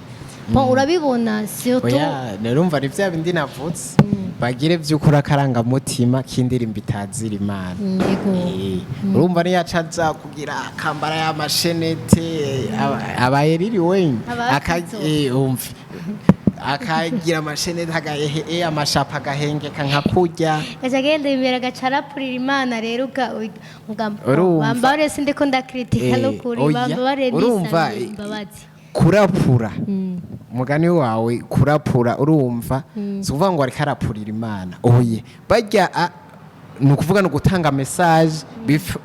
Bon, urabibona surtout. Oya, nerumva ni bya bindi navutse, bagire by'ukuri akarangamutima k'indirimbo itazira Imana. Urumva niyo aca aza kugira akambara y'amashenete abaye riri wenyine. Aba afite. Umve, akagira amashenete, agahehe amashapo, agahengeka nka kurya. Gaca agenda imbere, agaca arapurira Imana. Rero Urumva. bambare, sindiko ndakritika, n'ukuri. Oya, bambare, urumva, ndisabira imbabazi. Kurapura, umugani wawe, kurapura, urumva si ukuvuga ngo ariko arapurira Imana. Oye, bajya ni ukuvuga ni ugutanga message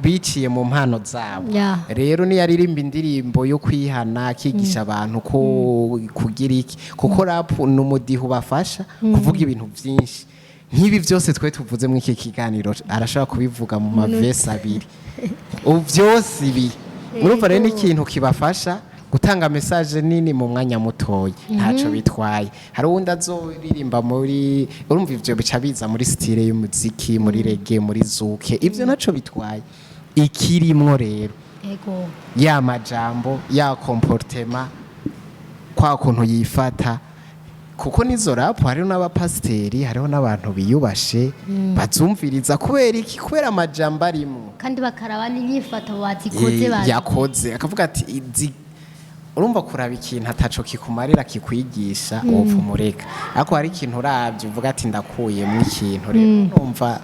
biciye mu mpano zabo. Rero niyo aririmba indirimbo yo kwihana, akigisha abantu ko kugira iki, kuko rap ni umudiho ubafasha kuvuga ibintu byinshi nk'ibi byose twe tuvuze muri iki kiganiro, arashobora kubivuga mu mavesi 2 ubu byose ibi. Urumva rero ni ikintu kibafasha gutanga message nini mu mwanya mutoya. Ntaco bitwaye. Hari uwundi azoririmba muri, urumva ivyo bica biza muri style y'umuziki, muri reggae, muri zouk, ivyo naco bitwaye. Ikirimwo rero ya majambo, ya comportement, kwa kuntu yifata, kuko nizo rap hariho n'abapasiteri, hariho n'abantu biyubashe bazumviriza. Kubera iki? Kubera amajambo arimwo. Kandi bakaraba n'inyifato bazikoze bazi. Yakoze akavuga ati urumva kuraba ikintu ataco kikumarira kikwigisha, wopfa umureka, ariko hari ikintu uravye uvuga ati ndakuyemwo ikintu. Rero numva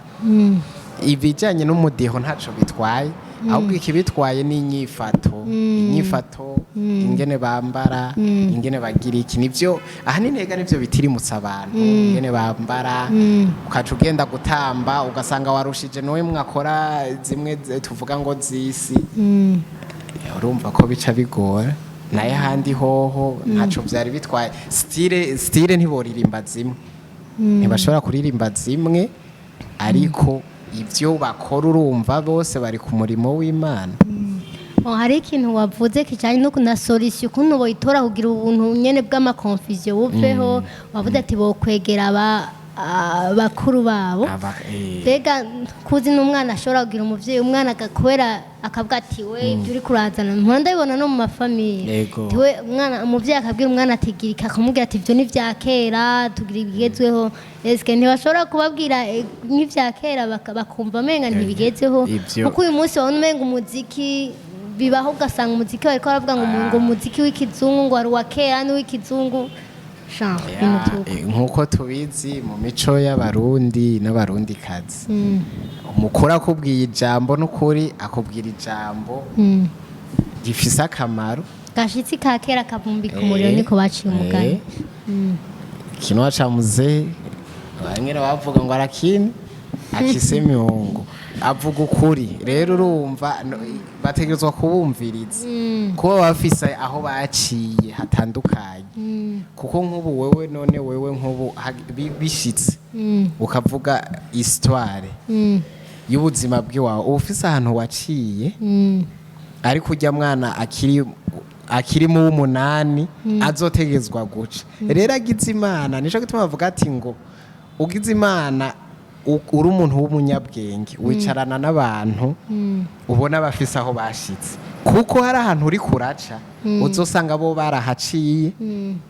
ibijanye n'umudiho ntaco bitwaye, ahubwo ikibitwaye ni inyifato, inyifato, ingene bambara, ingene bagira iki. Nivyo ahanini ega nivyo bitirimutsa abantu, ingene bambara, ukaca ugenda gutamba ugasanga warushije n'uwe mwakora zimwe tuvuga ngo zisi. Urumva ko bica bigora. Naye ahandi hoho ntaco vyari bitwaye. Style ntiboririmba zimwe, ntibashobora kuririmba zimwe, ariko ibyo bakora urumva bose bari ku murimo w'Imana. Bon, hari ikintu wavuze kijanye no na solution, ukuntu boyitora kugira ubuntu nyene bw'ama confusion buveho. Wavuze ati bokwegera aba bakuru babo. Mbega kuzi n'umwana ashobora kugira umuvyeyi, umwana agakubera akavuga ati we ibyo uri kurazana, mpora ndabibona no mu ma familles. Ati we umwana, umuvyeyi akabwira umwana ati gira, akamubwira ati ibyo ni vya kera, tugira ibigezweho. Eske ntibashobora kubabwira nk'ivya kera bakumva amenga ntibigezweho? Kuko uyu munsi wabona umenga umuziki bibaho, ugasanga umuziki bariko baravuga ngo ngo umuziki w'ikizungu, ngo hari uwa kera n'uw'ikizungu sha ibintu vy'uko. Nk'uko tubizi mu mico y'Abarundi n'Abarundikazi, umukuru akubwiye ijambo n'ukuri, akubwira ijambo gifise akamaro. Gashitsi ka kera kavumbika umuriro, niko baciye umugani. Kinwa cha mzee, bamwe bavuga ngo arakini akise miungu, avuga ukuri. Rero urumva bategerezwa kubumviriza kuba bafise aho baciye hatandukanye, kuko nk'ubu wewe, none wewe nk'ubu bishitse ukavuga histoire y'ubuzima bw'iwawe, uba ufise ahantu waciye, ariko ujya mwana akiri mu w'umunani azotegezwa guca. Rero agize Imana, nico gituma bavuga ati ngo ugize Imana uri umuntu w'umunyabwenge, wicarana n'abantu ubona bafise aho bashitse, kuko hari ahantu uri kuraca uzosanga bo barahaciye,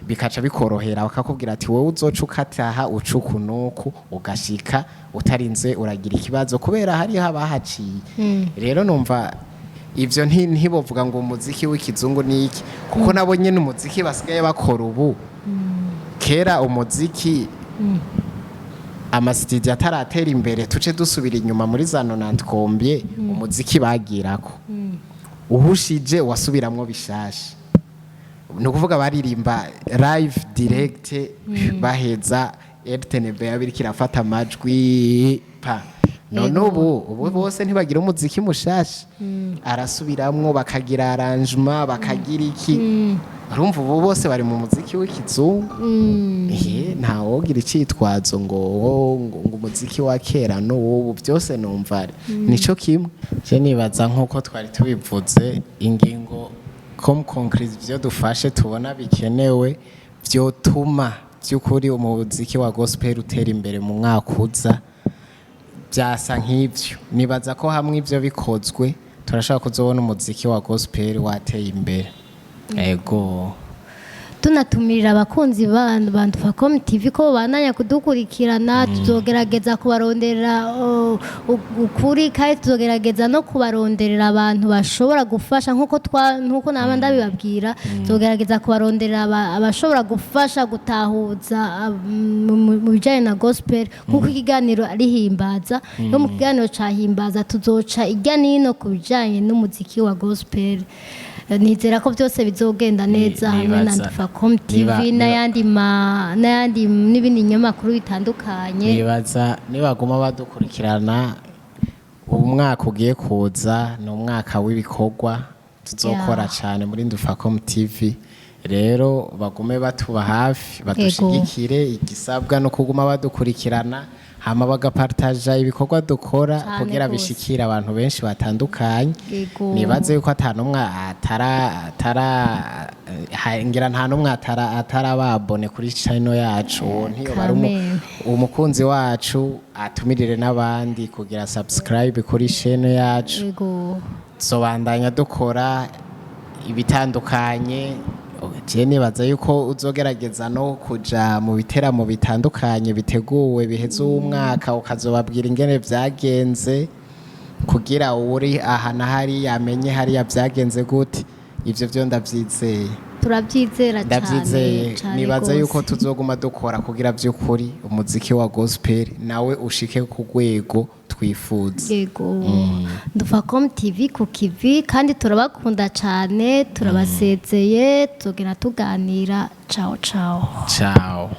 bikaca bikorohera, bakakubwira ati wowe uzoca ukataha uca uku n'uku, ugashika utarinze uragira ikibazo, kubera hariho abahaciye. Rero numva ivyo ntibovuga ngo umuziki w'ikizungu ni iki, kuko nabo nyene umuziki basigaye bakora ubu. Kera umuziki, amasitidiyo ataratera imbere, tuce dusubira inyuma muri za nonante-combien, umuziki bagirako uhushije wasubiramwo bishasha, ni ukuvuga baririmba live direct, baheza RTNB yabiriko irafata amajwi pa. None ubu bose ntibagira umuziki mushasha, arasubiramwo, bakagira arrangement, bakagira iki. Urumva ubu bose bari mu muziki w'ikizungu. Ntawogira icitwazo ngo umuziki wa kera n'ubu, byose numva nico kimwe. Je nibaza nk'uko twari tubivuze, ingingo comme conclusion, ivyo dufashe tubona bikenewe vyotuma by'ukuri umuziki wa gospel utera imbere mu mwaka uza, byasa nk'ivyo. Nibaza ko hamwe ivyo bikozwe, turashobora kuzobona umuziki wa gospel wateye imbere, ego. Tunatumirira abakunzi ba Ndufacom TV ko babandanya kudukurikirana. Tuzogerageza kubaronderera ukuri, kandi tuzogerageza no kubaronderera abantu bashobora gufasha, nk'uko twa nk'uko naba ndabibabwira. Tuzogerageza kubaronderera abashobora gufasha gutahuza mu bijyanye na gospel, nk'uko ikiganiro ari Himbaza. No mu kiganiro ca Himbaza tuzoca ijya n'ino ku bijyanye n'umuziki wa gospel. Nizera ko byose bizogenda neza hamwe na Ndufacom TV n'ayandi ma n'ayandi n'ibindi binyamakuru bitandukanye. Nibaza nibaguma badukurikirana, umwaka ugiye kuza ni umwaka w'ibikorwa tuzokora cyane muri Ndufacom TV. Rero bagume batuba hafi, badushigikire. Igisabwa no kuguma badukurikirana, hama bagapartaja ibikorwa dukora kugira bishikire abantu benshi batandukanye. Nibaze yuko ata n'umwe atara ngira nta n'umwe atarababone kuri channel yacu. Uwo ntiyo bari Kamere. umukunzi wacu atumirire n'abandi kugira subscribe kuri channel yacu. Tuzobandanya dukora ibitandukanye. Je nibaza yuko uzogerageza no kuja mu biteramo bitandukanye biteguwe biheze uwo mwaka, ukazobabwira ingene vyagenze, kugira uri aha na hariya amenye hariya vyagenze gute. Ivyo vyo ndavyizeye. Turabyizera cyane. Ndavyizeye. Cyane Nibaza gose. yuko tuzoguma dukora kugira vy'ukuri umuziki wa gospel nawe ushike ku rwego twifuza. Yego, Ndufacom TV ku kivi, kandi turabakunda cyane. Turabasezeye, tugera tuganira. Ciao ciao. Ciao.